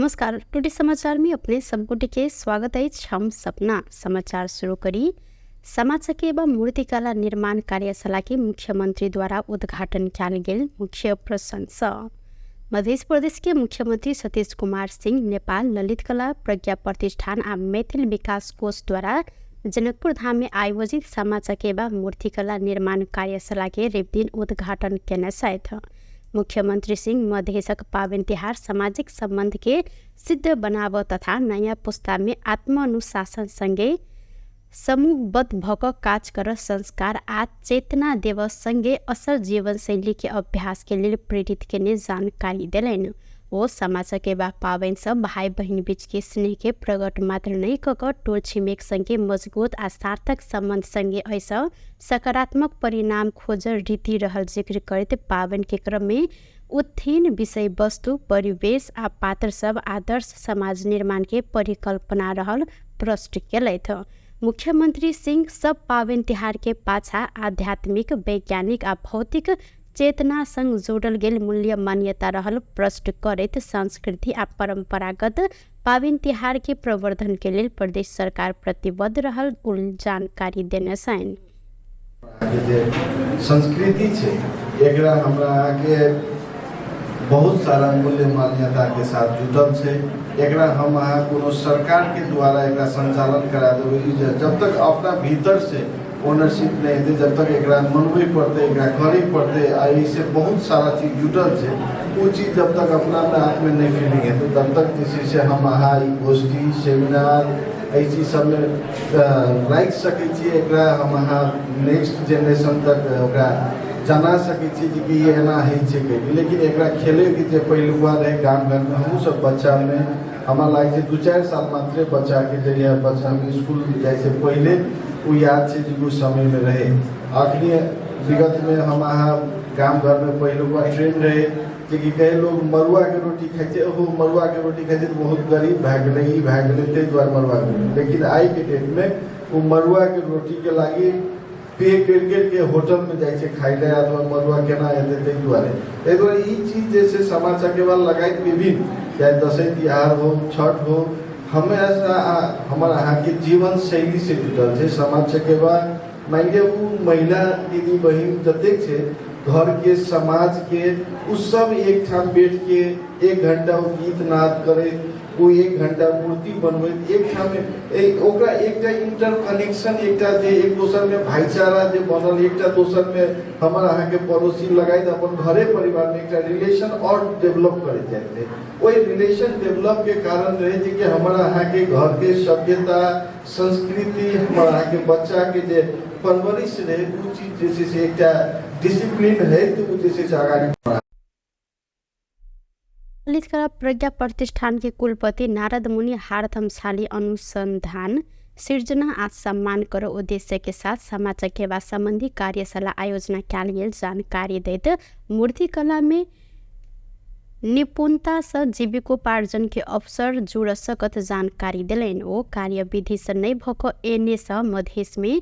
नमस्कार, टुटे समाचार में अपने सबगोटे के स्वागत अछि। हम सपना समाचार शुरू करी। सामा चकेवा मूर्तिकला निर्माण कार्यशाला के मुख्यमंत्री द्वारा उद्घाटन कयल गेल मुख्य प्रसंग। मध्य प्रदेश के मुख्यमंत्री सतीश कुमार सिंह नेपाल ललित कला प्रज्ञा प्रतिष्ठान आ मैथिल विकास कोष द्वारा जनकपुर धाम में आयोजित सामा चकेवा मूर्तिकला निर्माण कार्यशाला के रविदिन उद्घाटन केने छथि। मुख्यमंत्री सिंह मधेशक पावनि तिहार सामाजिक सम्बन्ध के सिद्ध बनाब तथा नयाँ पुस्ता में आत्मानुशासन सँगे समूहबद्ध भऽ कऽ काज कर संस्कार आ चेतना देव सँगे असल जीवनशैली के अभ्यास के लेल प्रेरित केने जानकारी देलनि। ओ सामा चकेवा पावनि सँ भाइ बहिन बीच के स्नेह के प्रकट मात्र नहि कऽ कऽ टोल छिमेक सँगे मजबूत आ सार्थक सम्बन्ध सँगे एहिसँ सकारात्मक परिणाम खोजल रीति रहल जिक्र करैत पावनि के क्रम में उत्थान विषय वस्तु, परिवेश आ पात्र सब आदर्श समाज निर्माण के परिकल्पना रहल प्रश्न केलथि। मुख्यमंत्री सिंह सब पावनि तिहार के पाछा आध्यात्मिक, वैज्ञानिक आ भौतिक चेतना संग जोड़ल गेल मूल्य मान्यता रहल प्रश्न करैत संस्कृति आ परंपरागत पावनि तिहार के प्रवर्धन के लेल प्रदेश सरकार प्रतिबद्ध रहल जानकारी देने छनि। जे संस्कृति छै एकरा हमरा अहाँके बहुत सारा मूल्य मान्यताके साथ जुटल छै। एकरा हम अहाँ कोनो सरकारके द्वारा एकरा संचालन करा देबै, ई जब तक अपना भीतर से ओनरशिप नहि हेतै, जब तक एकरा मनबै पड़तै, एकरा करै पड़तै, आ एहिसँ बहुत सारा चीज जुटल छै, ओ चीज जब तक अपना आपमे नहि फीलिंग हेतै तब तक जे छै से हम अहाँ ई गोष्ठी सेमिनार एहि चीज सबमे राखि सकै छियै। एकरा हम अहाँ नेक्स्ट जेनरेशन तक ओकरा जना सकै छियै जे कि ई एना होइ छै कहिके। लेकिन एकरा खेलैके जे पहिलुका रहै गाम घरमे, हमहूँ सब बच्चामे हमरा लागै छै 2-4 साल मात्रे बच्चाके जहिया बच्चामे इसकुल जाइ से पहिले ओ याद छै जे ओ समयमे रहै। अखनी विगतमे हम अहाँ गाम घरमे पहिलुका ट्रेंड रहै जे कि कहे लोग मड़ुआके रोटी खाइ छै, ओहो मड़ुआके रोटी खाइ छै तऽ बहुत गरीब भए गेलै, ई भए गेलै, ताहि दुआरे मड़ुआके रोटी। लेकिन आइके डेटमे ओ मड़ुआके रोटीके लागि पे करि करिके होटलमे जाइ छै खाइ लए, अथवा मड़ुआ केना हेतै ताहि दुआरे। ताहि दुआरे ई चीज जे छै सामा चकेवा लगाइत विभिन्न, चाहे दसैँ तिहार हो, छठ हो, हमेशा हमर अहाँके जीवन शैली से जुटल छै। सामा चकेवा मानि लिअ ओ महिला दीदी बहिन जतेक छै घरके समाजके, ओ सब एकठाम बैठके 1 घंटा ओ गीत नाद करैत, ओ 1 घंटा मूर्ति बनबैत, एकठाम ओकरा एकटा इंटर कनेक्शन, एकटा जे एक दोसरमे भाईचारा जे बनल, एकटा दोसरमे हमर अहाँके पड़ोसी लगाइत अपन घरे परिवारमे एकटा रिलेशन और डेवलप करैत जाइत रहै। ओहि रिलेशन डेवलपके कारण रहै जे कि हमर अहाँके घरके सभ्यता संस्कृति, हमर अहाँके बच्चाके जे परवरिश रहै, ओ चीज जे छै से एकटा डिसिप्लिन है तऽ ओ जे छै से अगाडि बढ़ा। ललित कला प्रज्ञा प्रतिष्ठान के कुलपति नारद मुनि हारथमशाली अनुसंधान सृजना आ सम्मान कर उद्देश्य के साथ सामा चकेवा संबंधी कार्यशाला आयोजना कयल गेल जानकारी दैत मूर्तिकला में निपुणता से जीविकोपार्जन के अवसर जुड़ सकत जानकारी देलनि। ओ कार्यविधि से नहि भऽ कऽ एने सँ मधेश में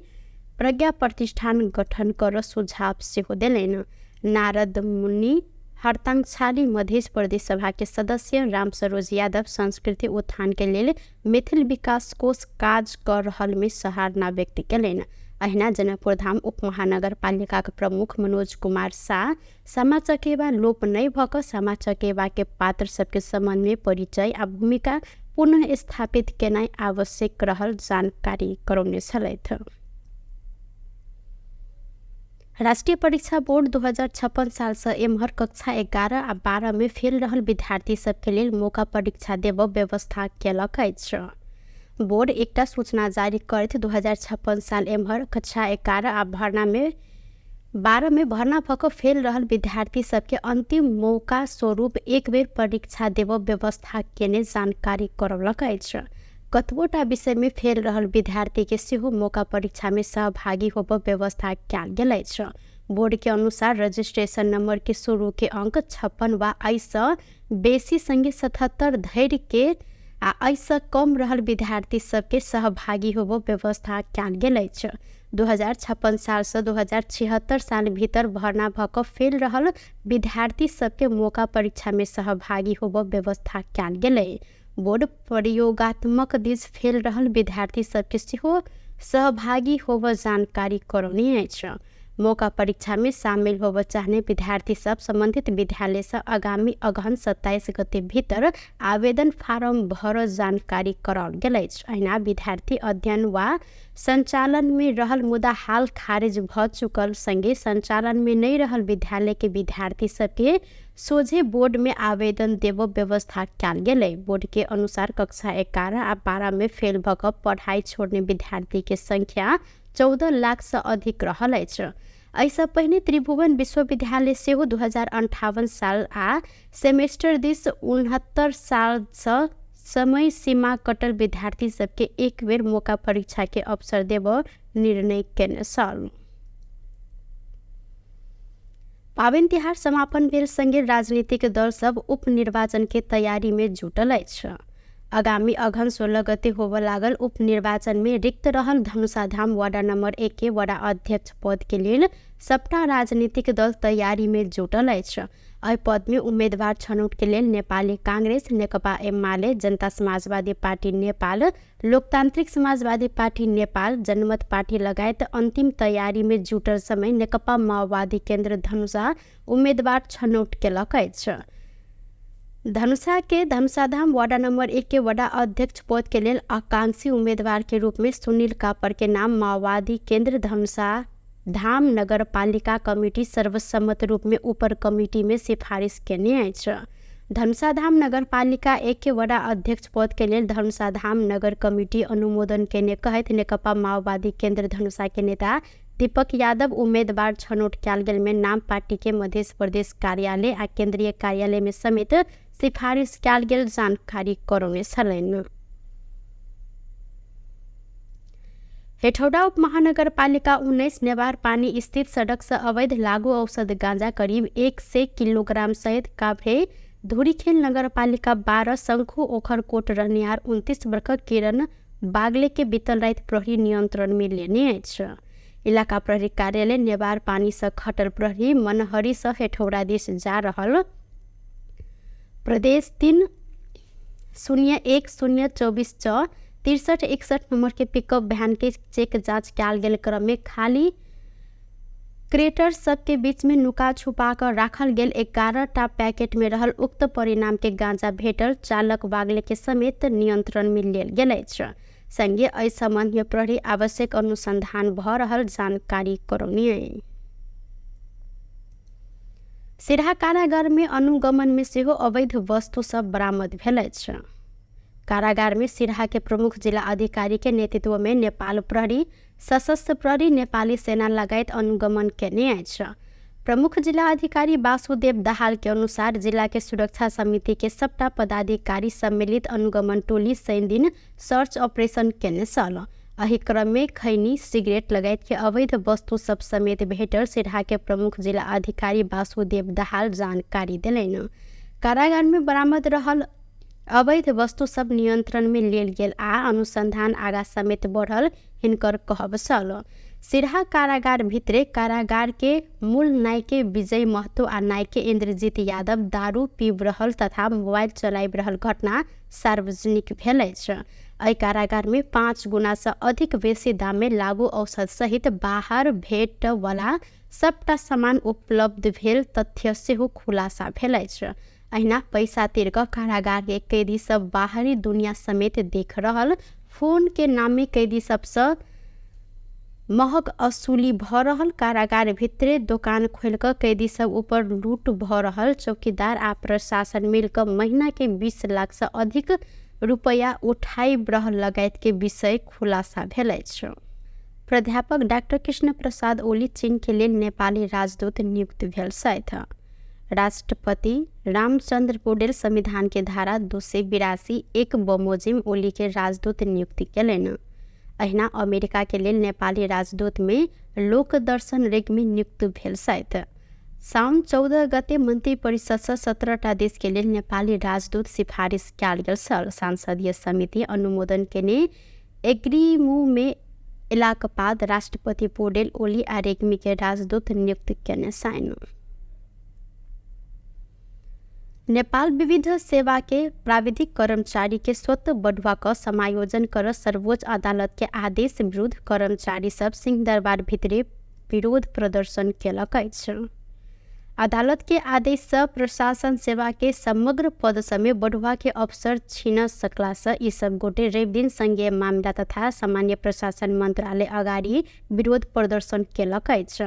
प्रज्ञा प्रतिष्ठान गठन कर सुझाव सेहो देलनि। नारद मुनि हरतांगछाली मध्य प्रदेश सभा के सदस्य राम सरोज यादव संस्कृति उत्थान के लेल मैथिल विकास कोष काज कर रहल में सराहना व्यक्त केलनि। अहिना जनकपुर धाम उप महानगरपालिका के प्रमुख मनोज कुमार शाह सामा चकेवा लोप नहि भऽ कऽ सामा चकेवा के पात्र सबके सम्बन्ध में परिचय आ भूमिका पुनः स्थापित केनाइ आवश्यक रहल जानकारी करौने छलथि। राष्ट्रीय परीक्षा बोर्ड 2056 साल से एम्हर कक्षा 11 आ 12 में फेल रहल विद्यार्थी सबके लेल मौका परीक्षा देब व्यवस्था केलक अछि। बोर्ड एकटा सूचना जारी करैत 2056 साल एम्हर कक्षा 11 आ भर्ना में 12 में भर्ना भऽ कऽ फेल रहल विद्यार्थी सबके अंतिम मौका स्वरूप एक बेर परीक्षा देब व्यवस्था केने जानकारी करौलक अछि। कतबोटा विषय में फेल रहल विद्यार्थी के सेहो मौका परीक्षा में सहभागी होब व्यवस्था कयल गेल अछि। बोर्ड के अनुसार रजिस्ट्रेशन नंबर के शुरू के अंक 56 वा एहिसँ बेसी संगे 77 धरि के आ एहिसँ कम रहल विद्यार्थी सबके सहभागी होब व्यवस्था कयल गेल अछि। 2056 साल से 2076 साल भीतर भर्ना भ क फेल रहल विद्यार्थी सबके मौका परीक्षा में सहभागी होब व्यवस्था कयल गेलै। बोर्ड प्रयोगात्मक this fail रहल विद्यार्थी सबके सेहो सहभागी होब जानकारी करौने अछि। मौका परीक्षा में शामिल होब चाहने विद्यार्थी सब संबंधित विद्यालय से आगामी अगहन 27 गते भीतर आवेदन फारम भर जानकारी कराओल गेल अछि। अहिना विद्यार्थी अध्ययन वा संचालन में रहल मुदा हाल खारिज भ चुकल संगे संचालन में नहीं रहल विद्यालय के विद्यार्थी सबके सोझे बोर्ड में आवेदन देब व्यवस्था कयल गेलै। बोर्ड के अनुसार कक्षा 11 आ 12 में फेल भ क पढ़ाई छोड़ने विद्यार्थी के संख्या 14 लाख से अधिक रहल अछि। एहिसँ पहिने त्रिभुवन विश्वविद्यालय सेहो 2058 साल आ सेमेस्टर this 69 साल से समय सीमा कटल विद्यार्थी सबके एक बेर मौका परीक्षा के अवसर देब निर्णय केने छल। पाबनि तिहार समापन भेल संगे राजनीतिक दल सब उपनिर्वाचन के तैयारी में जुटल अछि। आगामी अगहन 16 गते होबय लागल उपनिर्वाचन में रिक्त रहल धनुषाधाम वार्ड नंबर 1 के वडा अध्यक्ष पद के लेल सबटा राजनीतिक दल तैयारी में जुटल अछि। एहि पद में उम्मीदवार छनौट के लेल नेपाली कांग्रेस, नेकपा एमाले, जनता समाजवादी पार्टी नेपाल, लोकतान्त्रिक समाजवादी पार्टी नेपाल, जनमत पार्टी लगायत अन्तिम तैयारी में जुटल समय नेकपा माओवादी केन्द्र धनुषा उम्मीदवार छनौट केलक अछि। धनुषा के धनुषाधाम वार्ड नंबर 1 के वडा अध्यक्ष पद के लेल आकांक्षी उम्मीदवार के रूप में सुनील कापर के नाम माओवादी केन्द्र धनुषा धाम नगरपालिका कमिटी सर्वसम्मत रूप में ऊपर कमिटी में सिफारिश केने अछि। धनुषाधाम नगरपालिका 1 के वडा अध्यक्ष पद के लेल धनुषाधाम नगर कमिटी अनुमोदन केने कहैत नेकपा माओवादी केन्द्र धनुषा के नेता दीपक यादव उम्मीदवार छनौट कयल गेल में नाम पार्टी के मध्य प्रदेश कार्यालय आ केंद्रीय कार्यालय में समेत सिफारिश कयल गेल जानकारी करौने छलनि। हेटौडा उपमहानगरपालिका 19 नेवार पानी स्थित सड़क से अवैध लागू औषध गांजा करीब 100 किलोग्राम सहित काभ्रे धुरीखेल नगरपालिका 12 शंखु ओखरकोट रहनिहार 29 वर्षक किरण बागले के बीतल राति प्रहरी नियंत्रण में लेने अछि। इलाका प्रहरी कार्यालय नेवार पानी से खटल प्रहरी मनहरी से हेटौडा दिस जा रहल प्रदेश 3 0 1 0 24 6 63 61 नंबर के पिकअप वैन के चेक जांच कयल गेल क्रम में खाली क्रेटर सबके बीच में नुका छुपा कर राखल गेल 11 टा पैकेट में रहल उक्त परिणाम के गांजा भेटल चालक बागले के समेत नियंत्रण में लेल गेल अछि। संगे एहि संबंध में प्रहरी आवश्यक अनुसंधान भ रहल जानकारी करौने। सिरहा कारागार में अनुगमन में सेहो अवैध वस्तु सब बरामद भेल अछि। कारागार में सिरहा के प्रमुख जिला अधिकारी के नेतृत्व में नेपाल प्रहरी, सशस्त्र प्रहरी, नेपाली सेना लगायत अनुगमन केने अछि। प्रमुख जिला अधिकारी वासुदेव दाहाल के अनुसार जिला के सुरक्षा समिति के सबटा पदाधिकारी सम्मिलित अनुगमन टोली शनि दिन सर्च ऑपरेशन केने छल। एहि क्रम में खैनी, सिगरेट लगायत के अवैध वस्तु सब समेत भेटल सिरहा के प्रमुख जिला अधिकारी वासुदेव दाहाल जानकारी देलनि। कारागार में बरामद रहल अवैध वस्तु सब नियंत्रण में लेल गेल आ अनुसंधान आगा समेत बढ़ल हिनकर कहब छल। सिरहा कारागार भित्रे कारागार के मूल नायके विजय महतो आ नायके इंद्रजीत यादव दारू पीब रहल तथा मोबाइल चलाबि रहल घटना सार्वजनिक भेल अछि। एहि कारागार में 5 गुना से अधिक बेसी दाम में लागू औषध सहित बाहर भेट वाला सबटा सामान उपलब्ध भेल तथ्य सेहो खुलासा भेल अछि। अहिना पैसा तिर क कारागार के कैदी सब बाहरी दुनिया समेत देख रहल फोन के नामे कैदी सबसँ महग असूली भ रहल कारागार भितरे दोकान खोलि क कैदी सब ऊपर लूट भ रहल चौकीदार आ प्रशासन मिल क महीना के 20 लाख से अधिक रुपया उठाई रहल लगायत के विषय खुलासा भेल अछि। प्राध्यापक डाक्टर कृष्ण प्रसाद ओली चीन के लेल नेपाली राजदूत नियुक्त भेल छथि। राष्ट्रपति रामचंद्र पौडेल संविधान के धारा 282(1) बमोजिम ओली के राजदूत नियुक्ति केलनि। अहिना अमेरिका के लेल नेपाली राजदूत में लोकदर्शन रेग्मी नियुक्त भेल छथि। साउन 14 गते मन्त्री परिषद से 17टा देश के लेल नेपाली राजदूत सिफारिस कयल गेल छल। संसदीय समिति अनुमोदन केने एग्रीमू में एलाक बाद राष्ट्रपति पौडेल ओली आ रेग्मी के राजदूत नियुक्त केने छनि। नेपाल विविध सेवा के प्राविधिक कर्मचारी के स्वतः बढ़ुआ क समायोजन कर सर्वोच्च अदालत के आदेश विरुद्ध कर्मचारी सब सिंहदरबार भितरे विरोध प्रदर्शन केलक अछि। अदालत के आदेश से प्रशासन सेवा के समग्र पद समेत बढ़ुआ के अवसर छीन सकला से ई सब गोटे रवि दिन संघीय मामला तथा सामान्य प्रशासन मंत्रालय अगाडि विरोध प्रदर्शन केलक अछि।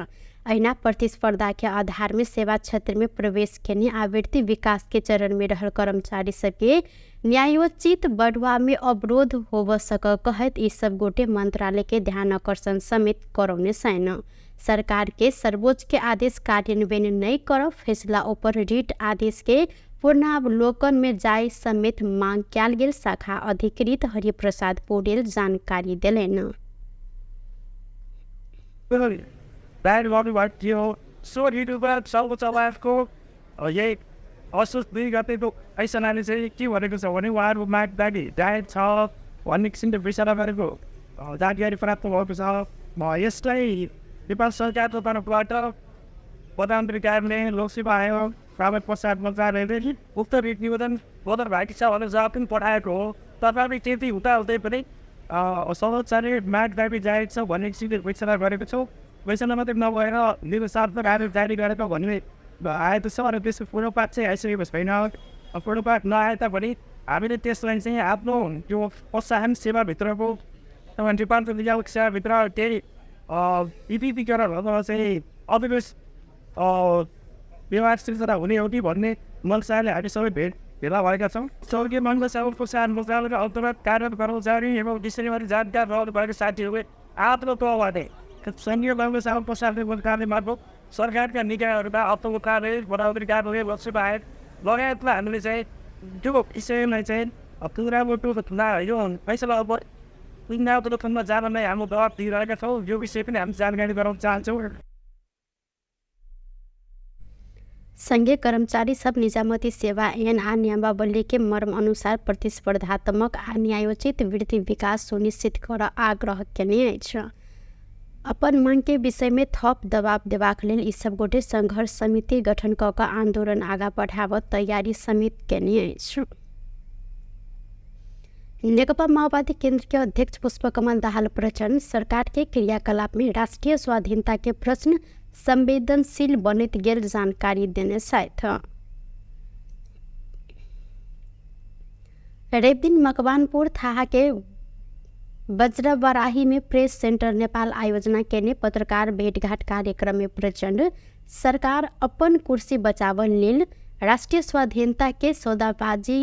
अहिना प्रतिस्पर्धा के आधार में सेवा क्षेत्र में प्रवेश केने आवृत्ति विकास के चरण में रहल कर्मचारी सबके न्यायोचित बढ़ुआ में अवरोध होब सक कहैत ई सब गोटे मंत्रालय के ध्यान आकर्षण समेत करौने छनि। सरकार के सर्वोच्च के आदेश कार्यान्वयन नहीं कर फैसला ऊपर रिट आदेश के पूर्णावलोकन में जाय समेत मांग कयल गेल शाखा अधिकृत हरिप्रसाद पौडेल जानकारी देलनि। यही असोज 2 गतेको ऐसनाले चाहिँ के भनेको छ भने उहाँहरूको माग दाबी जायज छ भन्ने किसिमले विचार गरेको जानकारी प्राप्त भएको छ। यसलाई नेपाल सरकारको तर्फबाट प्रधानमन्त्री कार्यालय, लोकसेवा आयोग, प्राविधिक प्रसार मन्त्रालयले उक्त रिट निवेदन बदर भएको छ भनेर जवाब पनि पठाएको हो। तथापि त्यति हुँदाहुँदै पनि सर्वोच्चले माग दाबी जायज छ भन्ने किसिमले घोषणा गरेको छौँ। घोषणा मात्रै नभएर निर्देशात्मक आदेश जारी गरेको भन्ने आएको छ र त्यसको पूर्वपात चाहिँ आइसकेको छैन। पूर्वपात नआए तापनि हामीले त्यसलाई चाहिँ आफ्नो त्यो प्रोत्साहन सेवाभित्रको रूपान्तरण नियामक सेवाभित्र केही विविधीकरण अथवा चाहिँ अविवेश व्यवहार सिर्जना हुने हो कि भन्ने मनसाले हामी सबै भेला भएका छौँ। स्वर्गीय मङ्गल सेवा प्रोत्साहन मन्त्रालय र अन्तर्गत कार्यरत कर्मचारी एवं विषयबारे जानकार रहनु भएको साथीहरूले आफ्नो तहबाट सङ्घीय मङ्गल सेवा प्रोत्साहन मन्त्रालय मार्फत सरकारका निकायहरूमा अर्थको कार्यालय, प्रधानमन्त्री कार्यालय, लोकसेवा आयोग लगायतमा हामीले चाहिँ त्यो विषयलाई चाहिँ यो फैसला अब पुनरावलोकनमा जान नै हाम्रो दबाब दिइरहेका छौँ। यो विषय पनि हामी जानकारी गराउन चाहन्छौँ। संघीय कर्मचारी सब निजामती सेवा ऐन आ नियमावली के मर्म अनुसार प्रतिस्पर्धात्मक आ न्यायोचित वृद्धि विकास सुनिश्चित कर आग्रह केने अछि। अपन मांग के विषय में थप दबाव देबाक लेल ई सब गोटे संघर्ष समिति गठन क कऽ आंदोलन आगा बढ़ाबऽ तैयारी समेत केने अछि। नेकपा माओवादी केंद्र के अध्यक्ष पुष्पकमल दाहाल प्रचण्ड सरकार के क्रियाकलाप में राष्ट्रीय स्वाधीनता के प्रश्न संवेदनशील बनैत गेल जानकारी देने छथि। रवि दिन मकवानपुर थाहा के वज्रबराही में प्रेस सेंटर नेपाल आयोजना केने पत्रकार भेटघाट कार्यक्रम में प्रचण्ड सरकार अपन कुर्सी बचावल लेल राष्ट्रीय स्वाधीनता के सौदाबाजी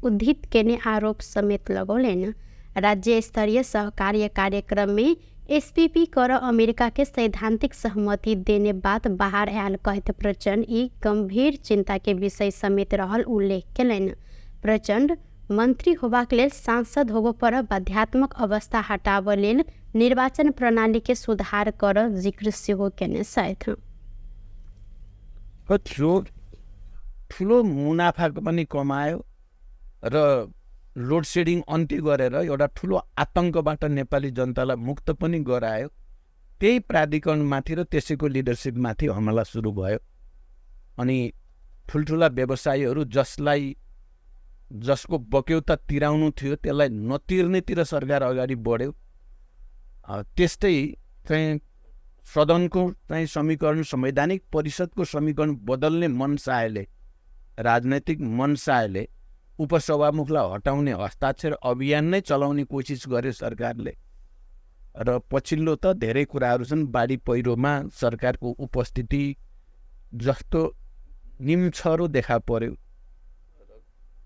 उद्धित केने आरोप समेत लगौलनि। राज्य स्तरीय सहकार्य कार्यक्रम में एसपीपी कर अमेरिका के सैद्धांतिक सहमति देने बात बाहर आयल कहैत प्रचण्ड ई गंभीर चिंता के विषय समेत रहल उल्लेख केलनि। प्रचण्ड मंत्री होबाक लेल सांसद होबऽ पर बाध्यात्मक अवस्था हटाबऽ लेल निर्वाचन प्रणाली के सुधार कर जिक्र सेहो केने छथि। ठुलो मुनाफा पनि कमायो र लोड सेडिङ अन्त्य गरेर एउटा ठुलो आतङ्कबाट नेपाली जनतालाई मुक्त पनि गरायो। त्यही प्राधिकरणमाथि र त्यसैको लिडरसिपमाथि हमला सुरु भयो। अनि ठुल्ठुला व्यवसायीहरू जसलाई जसको बक्यौता तिराउनु थियो त्यसलाई नतिर्नेतिर सरकार अगाडि बढ्यो। त्यस्तै चाहिँ सदनको चाहिँ समीकरण, संवैधानिक परिषदको समीकरण बदल्ने मनसायले, राजनैतिक मनसायले उपसभामुखलाई हटाउने हस्ताक्षर अभियान नै चलाउने कोसिस गर्यो सरकारले। र पछिल्लो त धेरै कुराहरू छन्। बाढी पहिरोमा सरकारको उपस्थिति जस्तो निम्छरो देखा पर्यो,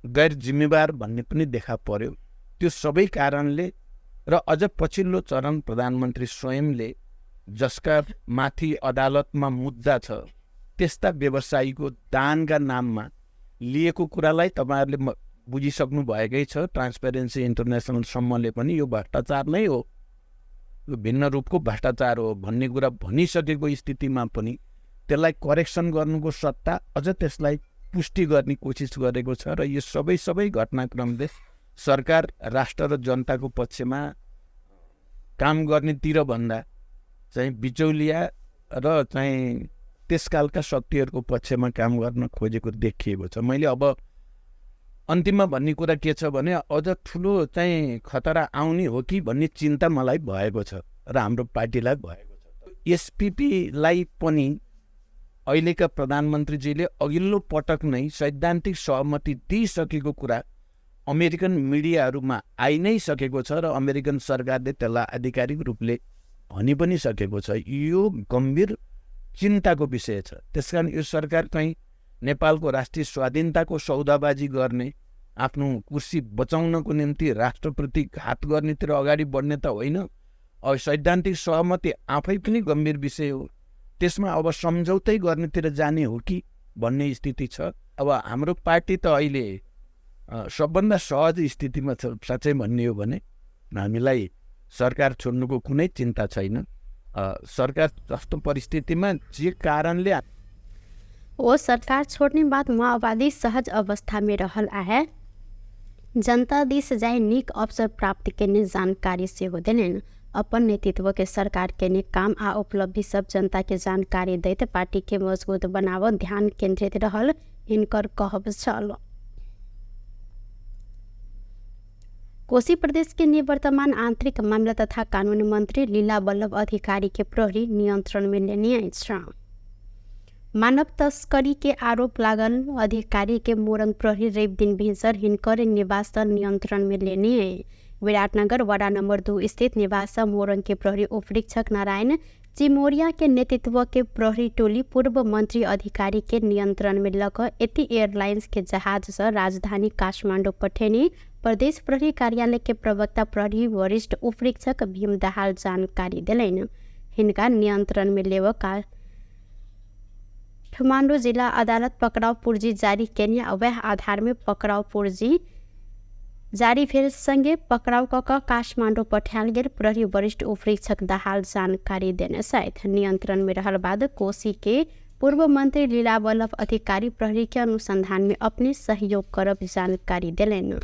गैर जिम्मेवार भन्ने पनि देखा पर्यो। त्यो सबै कारणले र अझ पछिल्लो चरण प्रधानमन्त्री स्वयंले जसका माथि अदालतमा मुद्दा छ त्यस्ता व्यवसायीको दानका नाममा लिएको कुरालाई तपाईँहरूले बुझिसक्नु भएकै छ। ट्रान्सपेरेन्सी इन्टरनेसनलसम्मले पनि यो भ्रष्टाचार नै हो, यो भिन्न रूपको भ्रष्टाचार हो भन्ने कुरा भनिसकेको स्थितिमा पनि त्यसलाई करेक्सन गर्नुको सट्टा अझ त्यसलाई पुष्टि गर्ने कोसिस गरेको छ। र यो सबै सबै घटनाक्रमले सरकार, राष्ट्र र जनताको पक्षमा काम गर्नेतिर भन्दा चाहिँ बिचौलिया र चाहिँ त्यसकालका शक्तिहरूको पक्षमा काम गर्न खोजेको देखिएको छ। मैले अब अन्तिममा भन्ने कुरा के छ भने अझ ठुलो चाहिँ खतरा आउने हो कि भन्ने चिन्ता मलाई भएको छ र हाम्रो पार्टीलाई भएको छ। एसपिपीलाई पनि अहिलेका प्रधानमन्त्रीजीले अघिल्लो पटक नै सैद्धान्तिक सहमति दिइसकेको कुरा अमेरिकन मिडियाहरूमा आइ नै सकेको छ र अमेरिकन सरकारले त्यसलाई आधिकारिक रूपले भनि पनि सकेको छ। यो गम्भीर चिन्ताको विषय छ। त्यसकारण यो सरकार कहीँ नेपालको राष्ट्रिय स्वाधीनताको सौदाबाजी गर्ने, आफ्नो कुर्सी बचाउनको निम्ति राष्ट्रप्रति घात गर्नेतिर अगाडि बढ्ने त होइन। अब सैद्धान्तिक सहमति आफै पनि गम्भीर विषय हो, त्यसमा अब सम्झौतै गर्नेतिर जाने हो कि भन्ने स्थिति छ। अब हाम्रो पार्टी त अहिले सबभन्दा सहज स्थितिमा छ। साँच्चै भन्ने हो भने हामीलाई सरकार छोड्नुको कुनै चिन्ता छैन। सरकार जस्तो परिस्थितिमा जे कारणले ओ सरकार छोड्ने बाद माओवादी सहज अवस्था में रहल आहे जनता दिस जाय नीक अवसर प्राप्त केने जानकारी सेहो देलनि। अपन नेतृत्व के सरकार केने काम आ उपलब्धि सब जनता के जानकारी दैत पार्टी के मजबूत बनाव ध्यान केंद्रित रहल हिनकर कहब छल। कोसी प्रदेश के निवर्तमान आंतरिक मामला तथा कानून मंत्री लीला वल्लभ अधिकारी के प्रहरी नियंत्रण में लेने अछि। मानव तस्करी के आरोप लागल अधिकारी के मोरंग प्रहरी रवि दिन भिनसर हिनकर निवास नियंत्रण में लेने। विराटनगर वडा नंबर 2 स्थित निवास मोरंग के प्रहरी उपरीक्षक नारायण चिमोरिया के नेतृत्व के प्रहरी टोली पूर्व मंत्री अधिकारी के नियंत्रण में लक यति एयरलाइंस के जहाज से राजधानी काठमांडू पठेने प्रदेश प्रहरी कार्यालय के प्रवक्ता प्रहरी वरिष्ठ उपरीक्षक भीम दाहाल जानकारी देलनि। हिनका नियंत्रण में लेव काठमांडू जिला अदालत पकड़ाव पुर्जी जारी केने वह आधार में पकड़ाव पुर्जी जारी भेल संगे पकड़ाव क काठमांडू पठायल गेल प्रहरी वरिष्ठ उपरीक्षक दाहाल जानकारी देने सहित नियंत्रण में रहल बाद कोसी के पूर्व मंत्री लीला वल्लभ अधिकारी प्रहरी के अनुसंधान में अपने सहयोग करब जानकारी देलनि।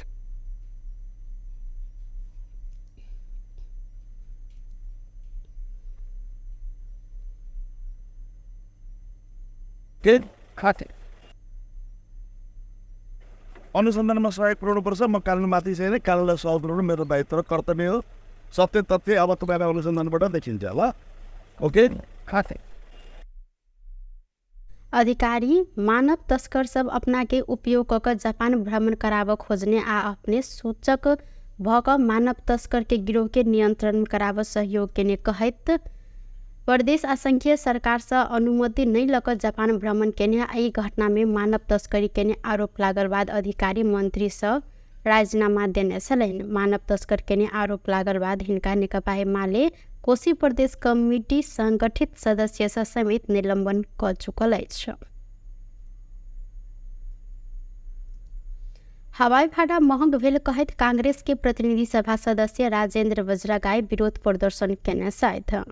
अनुसन्धानमा सहयोग पुऱ्याउनुपर्छ। म कानुनमाथि छैन, कानुनलाई सहयोग पुऱ्याउनु मेरो दायित्व र कर्तव्य हो। सत्य तथ्य अब तपाईँलाई अनुसन्धानबाट देखिन्छ ल। ओके। अधिकारी मानव तस्कर सब अपना के उपयोग क जापान भ्रमण कराब खोजने आ अपने सूचक भ क मानव तस्कर के गिरोह के नियंत्रण कराब सहयोग केने कहैत प्रदेश आ संघीय सरकार से अनुमति नहीं लक जापान भ्रमण केने एहि घटना में मानव तस्करी केने आरोप लागल बाद अधिकारी मंत्री से राजीनामा देने छलनि। मानव तस्कर केने आरोप लागल बाद हिनका नेकपा एमाले कोसी प्रदेश कमिटी संगठित सदस्य से समेत निलंबन क चुकल अछि। हवाई भाड़ा महंग भेल कहैत कांग्रेस के प्रतिनिधि सभा सदस्य राजेंद्र वज्रगाई विरोध प्रदर्शन केने छथि।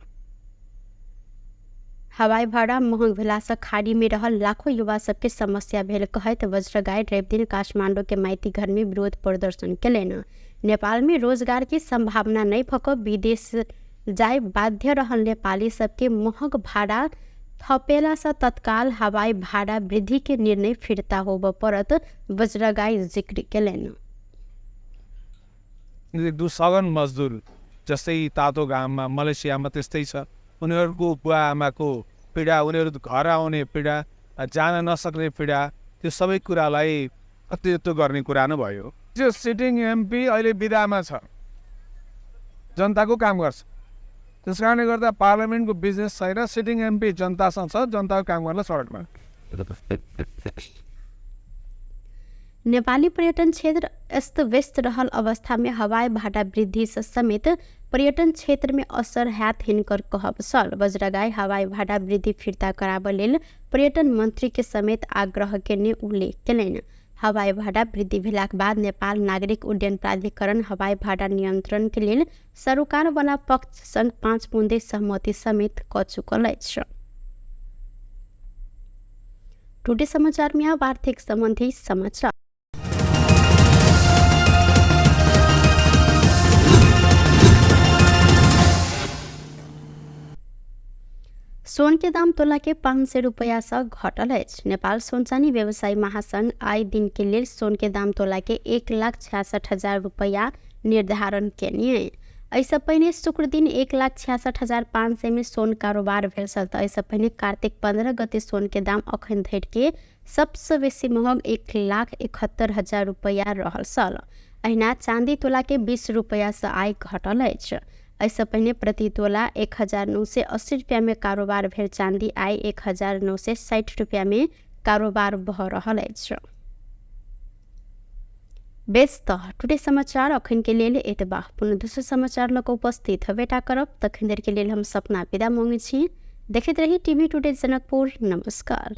हवाई भाड़ा महंग भेला से खाड़ी में रहल लाखों युवा सबके समस्या भेल कहैत वज्रगाई रवि दिन काठमांडू के माइती घर में विरोध प्रदर्शन केलनि। नेपाल में रोजगार के संभावना नहीं भक विदेश जाय बाध्य रहल नेपाली सबके महंग भाड़ा थपेला से तत्काल हवाई भाड़ा वृद्धि के निर्णय फिर्ता होब परत वज्रगाई जिक्र केलनि। सगन मजदुर जस्तै तातो घाममा मलेसियामा त्यस्तै छ, उनीहरूको बुवा आमाको पीडा, उनीहरू घर आउने पीडा, जान नसक्ने पीडा, त्यो सबै कुरालाई अतिरिक्त गर्ने कुरा नै भयो। त्यो सिटिङ एमपी अहिले बिदामा छ, जनताको काम गर्छ, त्यस कारणले गर्दा पार्लियामेन्टको बिजनेस छैन। सिटिङ एमपी जनतासँग छ, जनताको काम गर्न सडकमा। नेपाली पर्यटन क्षेत्र अस्त व्यस्त रहल अवस्था में हवाई भाड़ा वृद्धि से समेत पर्यटन क्षेत्र में असर हैत हिनकर कहब छल। वज्रगाई हवाई भाड़ा वृद्धि फिर्ता कराब लेल पर्यटन मंत्री के समेत आग्रह केने उल्लेख केलनि। हवाई भाड़ा वृद्धि भेलाक बाद नेपाल नागरिक उड्डयन प्राधिकरण हवाई भाड़ा नियंत्रण के लेल सरोकार वाला पक्ष संग 5 बुँदे सहमति समेत क चुकल अछि। टुडे समाचार में अब आर्थिक संबंधी समाचार। सोन के दाम तोला के 500 रुपैया से घटल अछि। नेपाल सोन चानी व्यवसायी महासंघ आइ दिन के लेल सोन के दाम तोला के 1,66,000 रुपैया निर्धारण केने। एहिसँ पहिने शुक्र दिन 1,66,500 में सोन कारोबार भेल छल। तऽ एहिसँ पहिने कार्तिक 15 गते सोन के दाम अखन धरि के सबसँ बेसी महग 1,71,000 रुपैया रहल छल। अहिना चाँदी तोला के 20 रुपैया से आइ घटल अछि। एहिसँ पहिने प्रति तोला 1,980 रुपैया में कारोबार भेल चाँदी आइ 1,960 रुपैया में कारोबार भऽ रहल अछि। बेस तऽ टुडे समाचार अखन के लेल एतबा। पुनः दोसर समाचार लऽ कऽ उपस्थित हेबेटा करब। तखन देर के लेल हम सपना विदा मांगै छी। देखैत रही टीवी टुडे जनकपुर। नमस्कार।